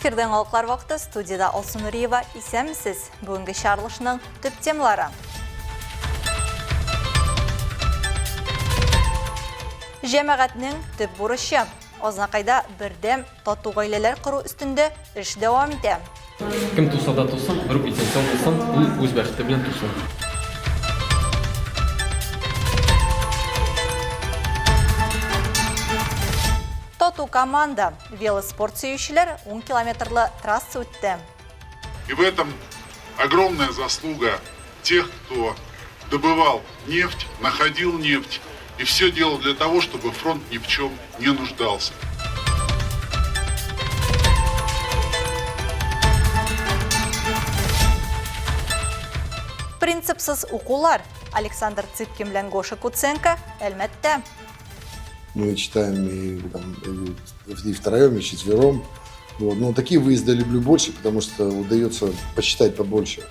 Эфирда яңалыклар вакыты, студиядә Алсу Нуриева. Исәнмесез! Бүгенге чыгарылышның төп темалары. Җәмәгатьнең төп бурычы. Азнакайда бердәм тату гаиләләр кору өстендә эш дәвам итә. Кем туса да тусын, берүк исән-сау булсын, ул үз бәхете белән тусын. Тату команда. Велоспорт сөючеләр ун километрлы трасса үтте. И в этом огромная заслуга тех, кто добывал нефть, находил нефть и все делал для того, чтобы фронт ни в чем не нуждался. Принципсыз укулар. Александр Цыпкин белән Гоша Куценко Әлмәттә. Мы читаем и, там, и втроем, и четвером. Вот. Но такие выезды люблю больше, потому что удается почитать побольше.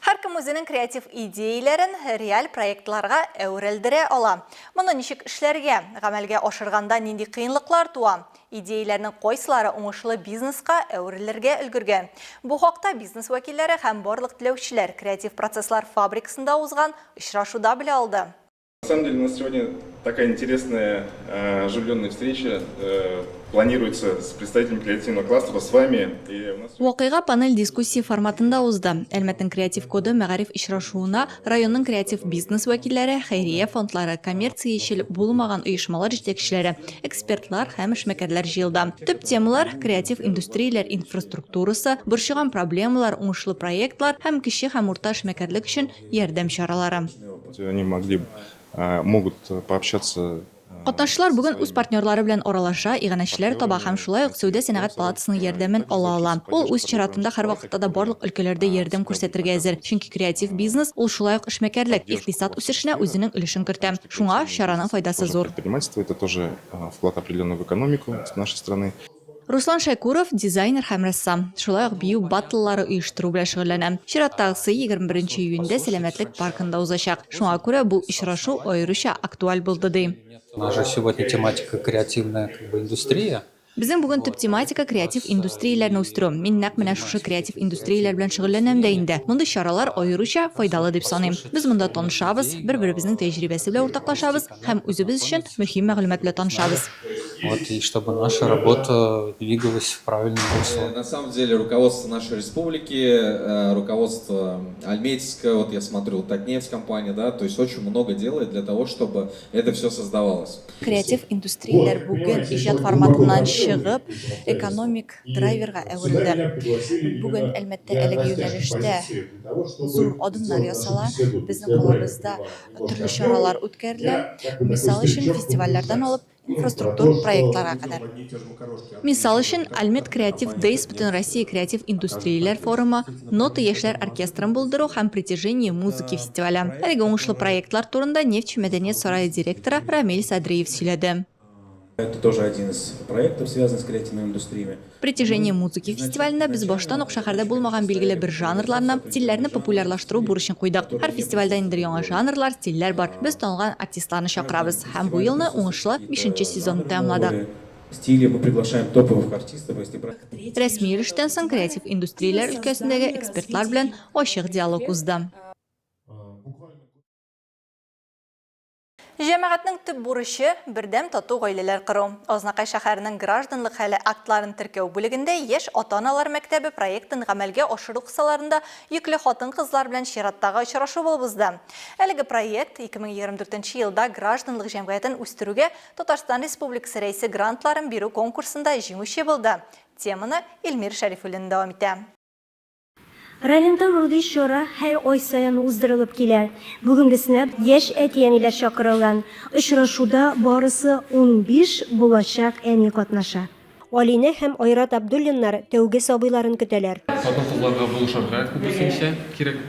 Һәркем үзенең креатив идеяләрен реаль проектларга әверелдерә ала. Моны ничек эшләргә? Гамәлгә ашырганда нинди кыенлыклар туа? Идеяләрнең кайсылары уңышлы бизнеска әверелергә өлгергән? Бу хакта бизнес вәкилләре һәм барлык теләүчеләр креатив процесслар фабрикасында узган очрашуда белә алды. На самом деле у нас сегодня такая интересная, оживленная встреча планируется с представителями креативного кластера, с вами. И у нас Вакыйга панель дискуссия форматында узды. Әлмәтнең креатив коды мәгариф очрашуына районның креатив бизнес вәкилләре, хәйрия фондлары, коммерциячел булмаган оешмалар җитәкчеләре, экспертлар һәм эшмәкәрләр җыелды. Төп темалар, креатив индустрияләр инфраструктурасы, борчыган проблемалар, уңышлы проектлар һәм кече һәм урта эшмәкәрлек өчен ярдәм чаралары. Они могли, могут пообщаться. Катнашучылар бүген үз партнерлары белән аралаша, иганәчеләр таба һәм шулай ук Сәүдә-сәнәгать палатасының ярдәмен ала ала. Ул үз чиратында һәрвакытта да барлык өлкәләрдә ярдәм күрсәтергә әзер, чөнки креатив бизнес, ул шулай ук эшмәкәрлек, икътисад үсешенә үзенең өлешен кертә. Шуңа чараның файдасы зур. Предпринимательство, это тоже вклад определенный в экономику нашей страны. Руслан Шәкүров, дизайнер һәм рәссам. Шулай ук бию баттллары оештыру белән шөгыльләнә. Чираттагысы 21 июньдә Сәламәтлек паркында узачак. Шуңа күрә бу очрашу аеруча актуаль булды, ди. У нас же сегодня тематика креативная как бы индустрия. Безнең бүген төп тематика, креатив индустрияләрне үстерү. Мин нәкъ менә шушы креатив индустрияләр белән шөгыльләнәм дә инде. Мондый чаралар аеруча файдалы дип саныйм. Без монда танышабыз, бер-беребезнең тәҗрибәсе белән уртаклашабыз һәм үзебез өчен мөһим мәгълүмат белән танышабыз. Вот, и чтобы наша работа двигалась в правильном русле. На самом деле руководство нашей республики, руководство Альметьевска, вот я смотрю, Татнефть компания, да, то есть очень много делает для того, чтобы это все создавалось. Креатив индустрияләр бүген иҗат форматыннан чыгып, экономик драйверга әверелде. Бүген Әлмәттә әлеге юнәлештә зур адымнар ясала. Безнең калабызда төрле чаралар үткәрелә. Мисал өчен, фестивальләрдән алып инфраструктур проектларга кадәр. Мисал өчен, Альмет Креатив Days Бөтенроссия креатив индустрияләр форумы, Нота яшьләр оркестрын булдыру һәм Притяжение музыки фестивале. Әлеге уңышлы проектлар турында Нефтьче мәдәният сарае директоры Рамил Садриев сөйләде. Это тоже один из проектов, связанных с креативными индустриями. Притяжение музыки фестивалендә без баштан ук шәһәрдә булмаган билгеле бер жанрларны, стильләрне популярлаштыру бурычын куйдык. Һәр фестивальдә ниндидер яңа жанрлар, стильләр бар. Без танылган артистларны чакырабыз. Һәм бу елны уңышлы бишенче сезонны тәмамладык. Стили мы приглашаем топовых артистов, если брать. Рәсми өлештән соң креатив индустрияләр өлкәсендәге экспертлар белән ачык диалог узды. Җәмәгатьнең төп бурычы, бердәм тату гаиләләр кору. Азнакай шәһәренең гражданлык хәле актларын теркәү бүлегендә Яшь ата-аналар мәктәбе проектын гамәлгә ашыру кысаларында йөкле хатын-кызлар белән чираттагы очрашу булып узды. Әлеге проект 2024 елда гражданлык җәмгыятен үстерүгә Татарстан Республикасы Рәисе грантларын бирү конкурсында җиңүче булды. Теманы Илмир Шәрифуллин дәвам итә. Районда мондый чара һәр ай саен уздырылып килә. Бүгенгесенә яшь әти-әниләр чакырылган. Очрашуда барысы 15 булачак әни катнаша. Алинә һәм Айрат Абдуллиннар тәүге сабыйларын көтәләр. Хатын-кызларга булышырга күбесенчә кирәк.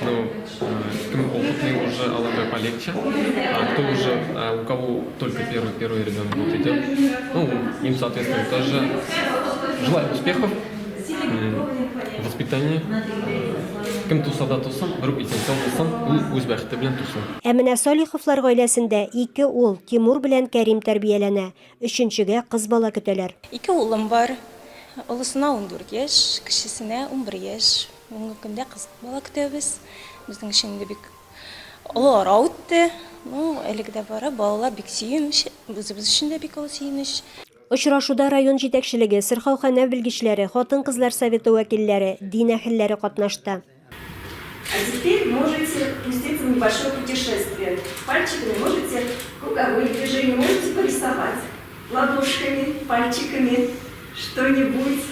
Ну, кем опытный уже, аларга полегче. А кто уже, у кого только первый, первый ребенок вот идет, ну, им, соответственно, тоже желаю успехов. Воспитание. Кем туса да тусын, берүк исән-сау булсын, ул үз бәхете белән тусын. Ә менә Салиховлар гаиләсендә ике ул, Тимур белән Кәрим тәрбияләнә. Өченчегә кыз бала көтәләр. Ике улым бар. Олысына 14 яшь, кечесенә 11 яшь. Бүгенге көндә кыз бала көтәбез. Безнең өчен инде бик олы ара үтте. Ну, әлеге дә бары балалар бик сөенеч, үзебез өчен дә бик олы сөенеч. Очрашуда район җитәкчелеге, сырхауханә белгечләре, хатын-кызлар советы вәкилләре, дин әһелләре катнашты. А теперь можете пуститься в небольшое путешествие. Пальчиками можете круговые движения, можете порисовать ладошками, пальчиками что-нибудь.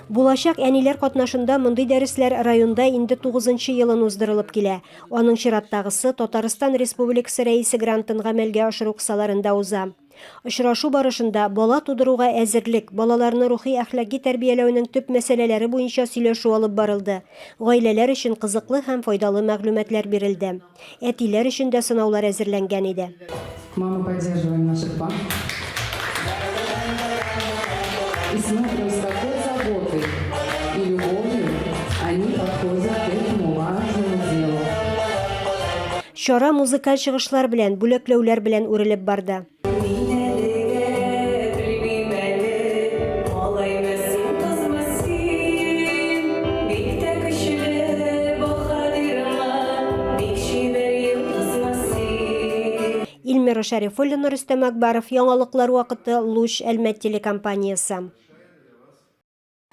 Булачак әниләр катнашында мондый дәресләр районда инде тугызынчы елын уздырылып килә. Аның чираттагысы Татарстан Республикасы Рәисе грантын гамәлгә ашыру кысаларында уза. Очрашу барышында бала тудыруга әзерлек, балаларны рухи-әхлаки тәрбияләүнең төп мәсьәләләре буенча сөйләшү алып барылды, гаиләләр өчен кызыклы һәм файдалы мәгълүматлар бирелде. Әтиләр өчен дә сынаулар әзерләнгән иде. Мамы поддерживаем наших пап. И смотрим, с какой заботой и любовью они подходят к этому важному делу. Чара музыкаль чыгышлар белән, бүләкләүләр белән үрелеп барды. Мин әлегә белмим әле, малаймы син, кызмы син? Бик тә көчле баһадирмы, бик чибәр йолдызмы син? Илмира Шәрифуллина, Рөстәм Акбаров, Яңалыклар вакыты, Луч, Әлмәт телекомпаниясе.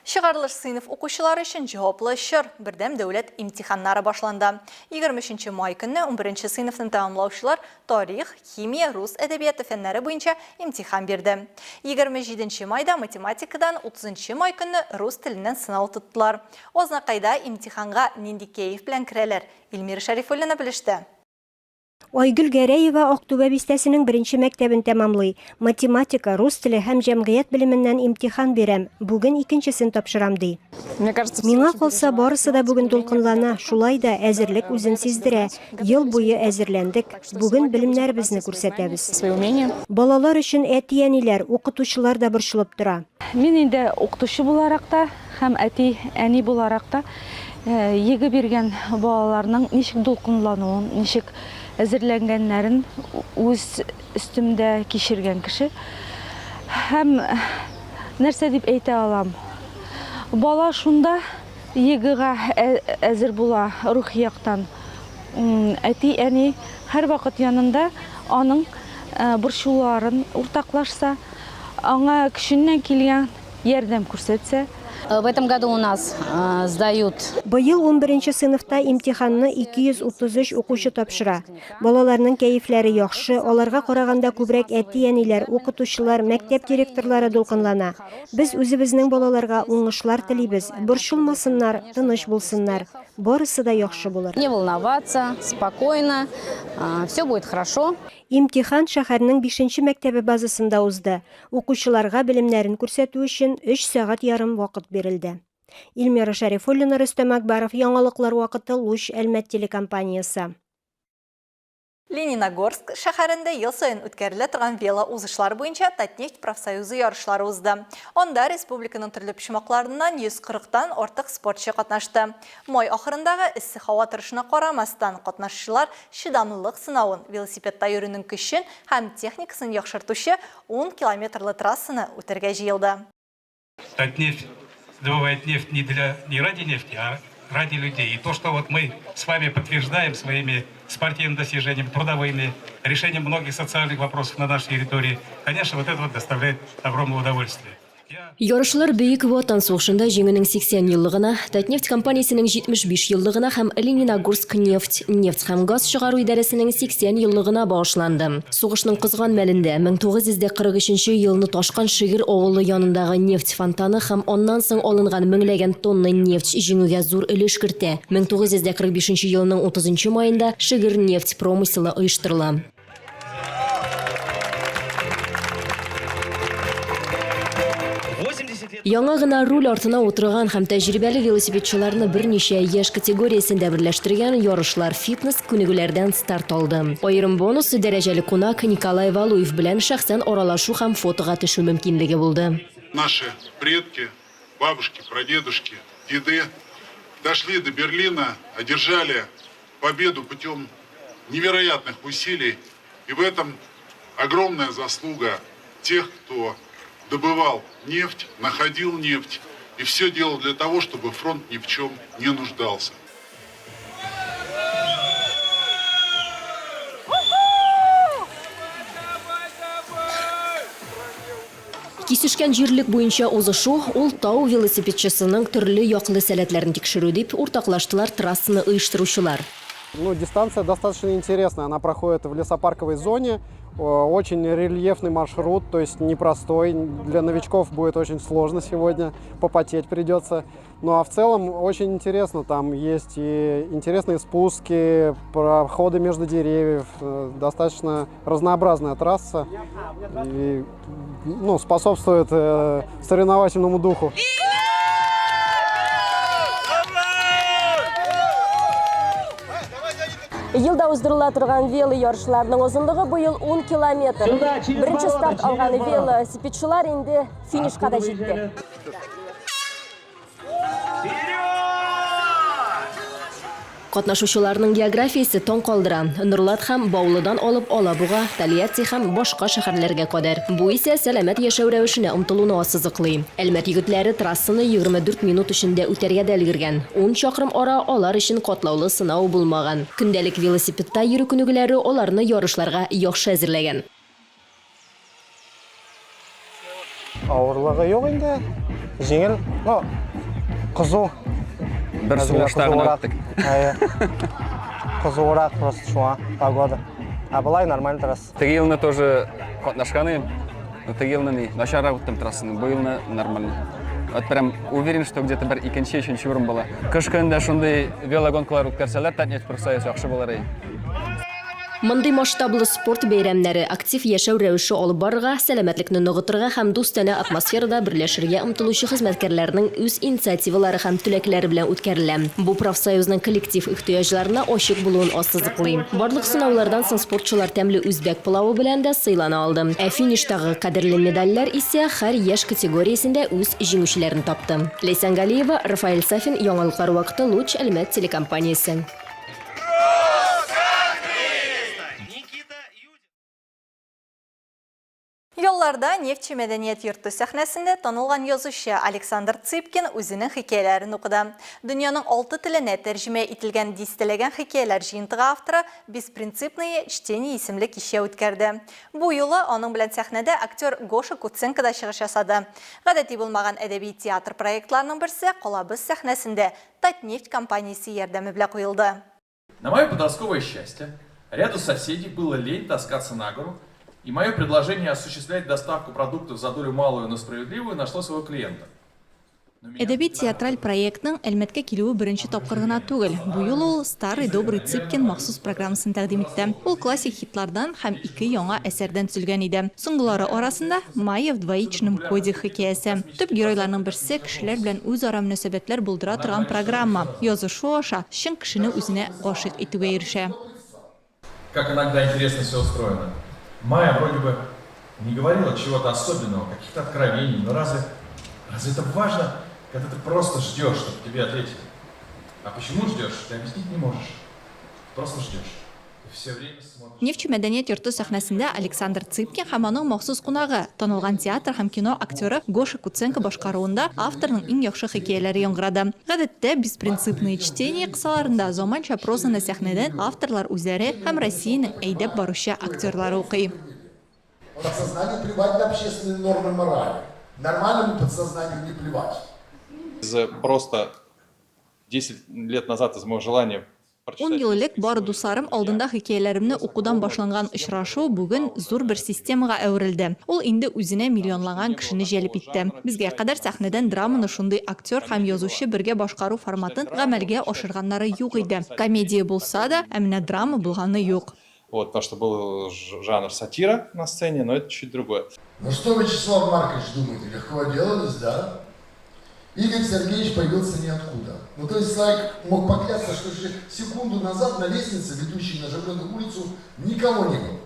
Чыгарылыш сыйныф укучылары өчен җаваплы чор, бердәм дәүләт имтиханнары башланды. 23 нче май көнне унберенче сыйныфны тәмамлаучылар тарих, химия, рус әдәбияты фәннәре буенча имтихан бирде. 27 нче майда математикадан, 30 нчы май көнне рус теленнән сынау тоттылар. Азнакайда имтиханга нинди кәеф белән керәләр, Эльмира Шәрифуллина белеште. Айгөл Гәрәева Актүбә бистәсенең беренче мәктәбен тәмамлый. Математика, рус теле һәм җәмгыять белеменнән имтихан бирәм, бүген икенчесен тапшырам, ди. Миңа калса, барысы да бүген дулкынлана, шулай да әзерлек үзен сиздерә. Ел буе әзерләндек, бүген белемнәребезне күрсәтәбез. Балалар өчен әти-әниләр, укытучылар да борчылып тора. Мин инде укытучы буларак та һәм әти, әни буларак та ЕГЭ биргән балаларның ничек дулкынлануын, ничек әзерләнгәннәрен үз өстемдә кичергән кеше. Һәм нәрсә дип әйтә алам? Бала шунда ЕГЭга әзер була рухи яктан. Әти-әни һәрвакыт янында аның борчуларын уртаклашса, аңа көченнән килгән ярдәм күрсәтсә. В этом году у нас сдают. Быел унберенче сыйныфта имтиханны 233 укучы тапшыра. Балаларның кәефләре яхшы, аларга караганда күбрәк әти-әниләр, укытучылар, мәктәп директорлары дулкынлана. Без үзебезнең балаларга уңышлар телибез, борчылмасыннар, тыныч булсыннар. Барысы да яхшы булыр. Не волноваться, спокойно, все будет хорошо. Имтихан шәһәрнең бишенче мәктәбе базасында узды. Укучыларга белемнәрен күрсәтү өчен өч сәгать ярым вакыт бирелде. Илмира Шәрифуллина, Рөстәм Акбаров, Яңалыклар вакыты, Луч, Әлмәт телекомпаниясе. Лениногорск шәһәрендә ел саен үткәрелә торган велоузышлар буенча Татнефть профсоюзы ярышлары узды. Анда республиканың төрле почмакларыннан 140 тан артык спортчы катнашты. Май ахырындагы эссе һава торышына карамастан, катнашучылар чыдамлылык сынавын, велосипедта йөрүнең көчен һәм техникасын яхшыртучы ун километрлы трассаны үтәргә җыелды. Татнефть добывает нефть не для, не ради нефти, а ради людей. И то, что вот мы с вами подтверждаем своими спортивными достижениями, трудовыми, решением многих социальных вопросов на нашей территории, конечно, вот это вот доставляет огромное удовольствие. Ярышлар Бөек Ватан сугышында Җиңүнең 80 еллыгына, Татнефть компаниясенең 75 еллыгына һәм Лениногорскнефть нефть һәм газ чыгару идарәсенең 80 еллыгына багышланды. Сугышның кызган мәлендә, 1943 нче елны ташкан Шегер авылы янындагы нефть фонтаны һәм аннан соң алынган меңләгән тонна нефть Җиңүгә зур өлеш кертә. 1945 елның 30 нчы маенда Шегер нефть промыселы оештырыла. Яңа гына руль артына утырган һәм тәҗрибәле велосипедчыларны берничә яшь категориясендә берләштергән ярышлар фитнес күнегүләрдән старт алды. Аерым бонус, дәрәҗәле кунак Николай Валуев белән шәхсән аралашу һәм фотога төшү мөмкинлеге булды. Наши предки, бабушки, прадедушки, деды. Дошли до Берлина, одержали победу путем невероятных усилий. И в этом огромная заслуга тех, кто добывал нефть, находил нефть и все делал для того, чтобы фронт ни в чем не нуждался. Кисешкән җирлек буенча узышу, ул тау велосипедчысының төрле яклы сәләтләрен тикшерү, дип уртаклаштылар трассаны оештыручылар. Ну, дистанция достаточно интересная. Она проходит в лесопарковой зоне. Очень рельефный маршрут, то есть непростой. Для новичков будет очень сложно сегодня, попотеть придется. Ну а в целом очень интересно. Там есть и интересные спуски, проходы между деревьев. Достаточно разнообразная трасса. И, ну, способствует соревновательному духу. Елда уздырыла торган вело ярышларының озынлыгы быел 10 километр. Беренче старт алган велосипедчылар инде финишка да җитте. Катнашучыларның географиясе таң калдыра, Нурлат һәм Баулыдан алып Алабуга, Тольятти һәм башка шәһәрләргә кадәр. Бу исә сәламәт яшәү рәвешенә омтылуны ассызыклый. Әлмәт егетләре трассаны 24 минут эчендә үтәргә дә өлгергән. Ун чакрым ара алар өчен катлаулы сынау булмаган. Көндәлек велосипедта йөрү күнегүләре аларны ярышларга яхшы әзерләгән. Авырлыгы юк инде. Җиңел, но кызу. Бер сулышта гына үттек. Әйе. Кызуырак просто шуңа погода. Ә болай нормаль трасса. Теге елны тоже катнашкан идем. Но теге елны ни, начаррак үттем трассаны. Бу елны нормально. Вот прям уверен, что где-то бер икенче, өченче урын була. Кыш көнендә шундый велогонкалар үткәрсәләр, Татнефть профсоюз яхшы булыр иде. Мондый масштаблы спорт бәйрәмнәре актив яшәү рәвеше алып барырга, сәламәтлекне ныгытырга һәм дустанә атмосферада берләшергә омтылучы хезмәткәрләрнең үз инициативалары һәм теләкләре белән үткәрелә. Бу профсоюзның коллектив ихтыяҗларына ачык булуын ассызыклый. Барлык сынаулардан соң спортчылар тәмле үзбәк пылавы белән дә сыйлана алды. Ә фиништагы кадерле медальләр исә һәр яшь категориясендә үз җиңүчеләрен тапты. Ләйсән Галиева, Рафаэль Сафин, Яңалыклар вакыты, Луч, Әлмәт телекомпаниясе. Ялларда Нефтьче мәдәният йорты сәхнәсендә танылган язучы Александр Цыпкин үзенең хикәяләрен укыды. Дөньяның алты теленә тәрҗемә ителгән дистәләгән хикәяләр җыентыгы авторы Беспринципные чтения исемле кичә үткәрде. Бу юлы аның белән сәхнәдә актер Гоша Куценко да чыгыш ясады. Гадәти булмаган әдәби театр проектларының берсе калабыз сәхнәсендә Татнефть компаниясе ярдәме белән куелды. На мое подростковое счастье, ряду соседей было лень таскаться на гору, и мое предложение осуществлять доставку продуктов за долю малую, но справедливую нашло своего клиента. Әдәби театраль проектның Әлмәткә килүе беренче тапкыр гына түгел. Бу юлы ул Старый добрый Цыпкин махсус программасын тәкъдим итте. Ул классик хитлардан һәм ике яңа әсәрдән төзелгән иде. Соңгылары арасында, Майя в двоичном коде хикәясе. Төп геройларның берсе, кешеләр белән үзара мөнәсәбәтләр булдыра торган программа, язышу аша чын кешене үзенә гашыйк итүгә ирешә. Как иногда интересно все устроено. Майя вроде бы не говорила чего-то особенного, каких-то откровений, но разве, разве это важно, когда ты просто ждешь, чтобы тебе ответили? А почему ждешь, ты объяснить не можешь. Просто ждешь. Нефтьче мәдәният йорты сәхнәсендә Александр Цыпкин һәм аның махсус кунагы, танылган театр һәм кино актеры Гоша Куценко башкаруында авторның иң яхшы хикәяләре яңгырады. Гадәттә, Беспринципные чтения кысаларында заманча прозаны сәхнәдән авторлар үзләре һәм Россиянең әйдәп баручы актерлары укый. Подсознанию плевать на общественные нормы морали. Нормальному подсознанию не плевать. Просто 10 лет назад из моего желания Ун ел элек бар дусларым алдында хикәяләремне укудан башланган очрашу бүген зур бер системага әверелде. Ул инде үзенә миллионлаган кешене җәлеп итте. Безгә кадәр сәхнәдән драманы шундый актер һәм язучы бергә башкару форматын гамәлгә ашырганнары юк иде. Комедия булса да, ә менә драма булганы юк. Вот, потому что был жанр сатира на сцене, но это чуть другое. Ну что, Вячеслав Маркович, думаете, легко отделались, да? Игорь Сергеевич появился ниоткуда. Ну, то есть Славик мог поклясться, что еще секунду назад на лестнице, ведущей на Оживленную улицу, никого не было.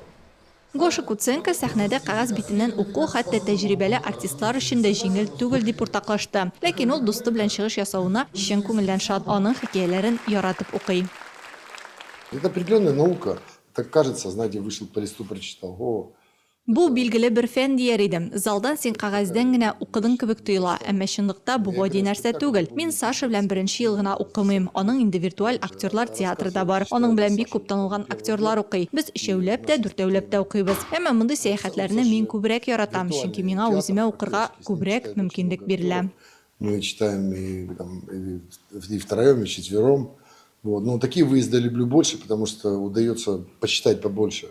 Гоша Куценко сәхнәдә кәгазь битеннән уку хәтта тәҗрибәле артистлар өчен дә җиңел түгел дип уртаклашты. Ләкин ул дусты белән чыгыш ясавына чын күңелдән шат, аның хикәяләрен яратып укый. Это определенная наука. Так кажется, знаете, вышел по листу, прочитал. О, Бу, билгеле бер фән дияр идем. Залдан син кәгазьдән генә укыдың кебек тоела, әмма чынлыкта бу гади нәрсә түгел. Мин Саша белән беренче ел гына укымыйм, аның инде виртуаль актерлар театры да бар. Аның белән бик күп танылган актерлар укый. Без өчәүләп тә, дүртәүләп тә укыйбыз. Әмма мондый сәяхәтләрне мин күбрәк яратам, чөнки миңа үземә укырга күбрәк мөмкинлек бирелә. Мы читаем и, там, и, и втроем, и вчетвером. Вот. Но такие выезды люблю больше, потому что удается почитать побольше.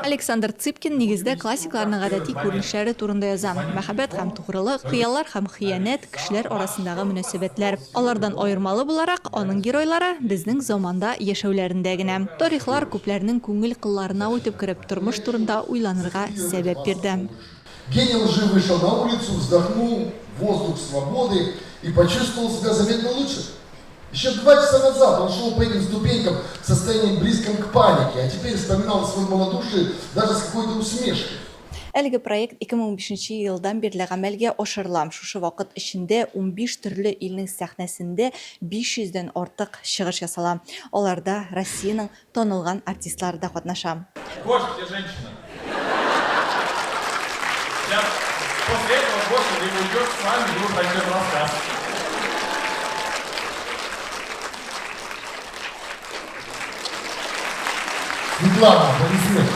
Александр Цыпкин нигездә классикларның гадәти күренешләре турында яза, мәхәббәт һәм тугрылык, хыяллар һәм хыянәт, кешеләр арасындагы мөнәсәбәтләр. Алардан аермалы буларак, аның геройлары безнең заманда яшәүләрендә генә. Тарихлар күпләрнең күңел кылларына үтеп кереп, тормыш турында уйланырга сәбәп бирде. Гений лжи вышел на улицу, вздохнул воздух свободы и почувствовал себя заметно лучше. Еще два часа назад он шел по этим ступенькам в состоянии близком к панике, а теперь вспоминал свой малодушие даже с какой-то усмешкой. Әлеге проект 2015 елдан бирле гамәлгә ашырыла. Шушы вакыт эчендә 15 төрле илнең сәхнәсендә 500 дән артык чыгыш ясала. Аларда Россиянең танылган артистлары да катнаша. Гош, где женщина? Сейчас после этого Гоша либо уйдет с вами, либо пройдет рассказ. Светлана, аплодисменты.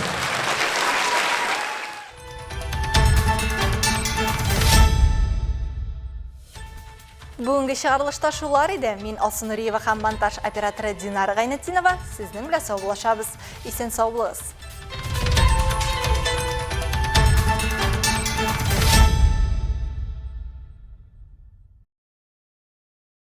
Бүгенге чыгарылышта шулар иде. Мин Алсу Нуриева һәм монтаж операторы Динара Гайнетдинова сезнең белән саубуллашабыз. Исән сау булыгыз.